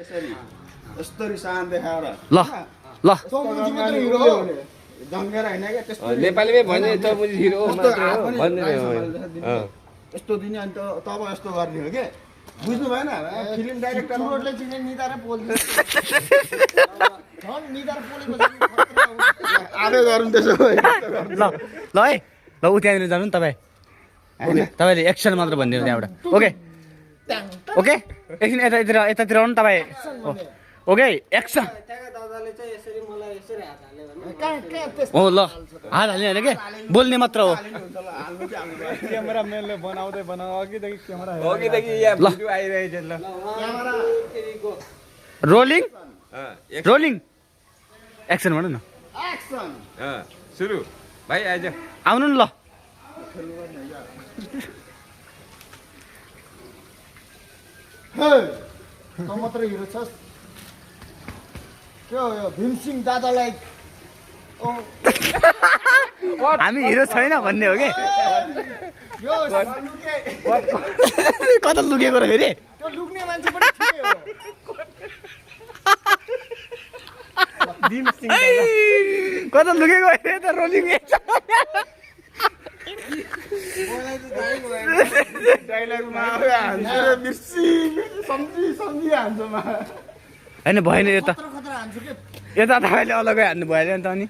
यसरी यस्तरी सान देखाएर ल ल चौमुजी मात्र हिरो हो जङ्गेर हैन के त्यस्तो नेपालीमै भने चौमुजी हिरो हो मात्र हो भन्ने यस्तो दिने अनि तब यस्तो गर्ने हो के बुझ्नु भएन फिल्म डाइरेक्टर रोडले चिने निदाएर बोल्छ झन् निदाएर बोलेको आधे गरौँ त्यसो भए ल ल है ल उ त्यहाँनिर जानु नि तपाईँ ओके तपाईँले एक्सन मात्र भनिदिनु त्यहाँबाट ओके ओके एकछिन यतातिर आउनु तपाईँ ओके एक्सन हो ल हात हाल्ने होइन के बोल्ने मात्र हो क्यामेराम्यानले बनाउँदै अघिदेखि क्यामेरा अघिदेखि यहाँ भिडियो आइरहेछ ल रोलिङ रोलिङ एक्सन भन्नु न एक्सन सुरु भाइ आइज आउनु नि ल हे त मात्र हिरो छस् के हो यो भीमसिंह दादालाई हामी हिरो छैन भन्ने हो कि यो कता लुकेको र फेरि त्यो लुक्ने मान्छे पनि ठिकै हो कता लुकेको फेरि त रोलिङ डाइलगमा हान्छ बिर्सी सम्झी हान्छ मा होइन भएन यो त खतरा हान्छ के यता तपाईँले अलग्गै हान्नु भएन नि त अनि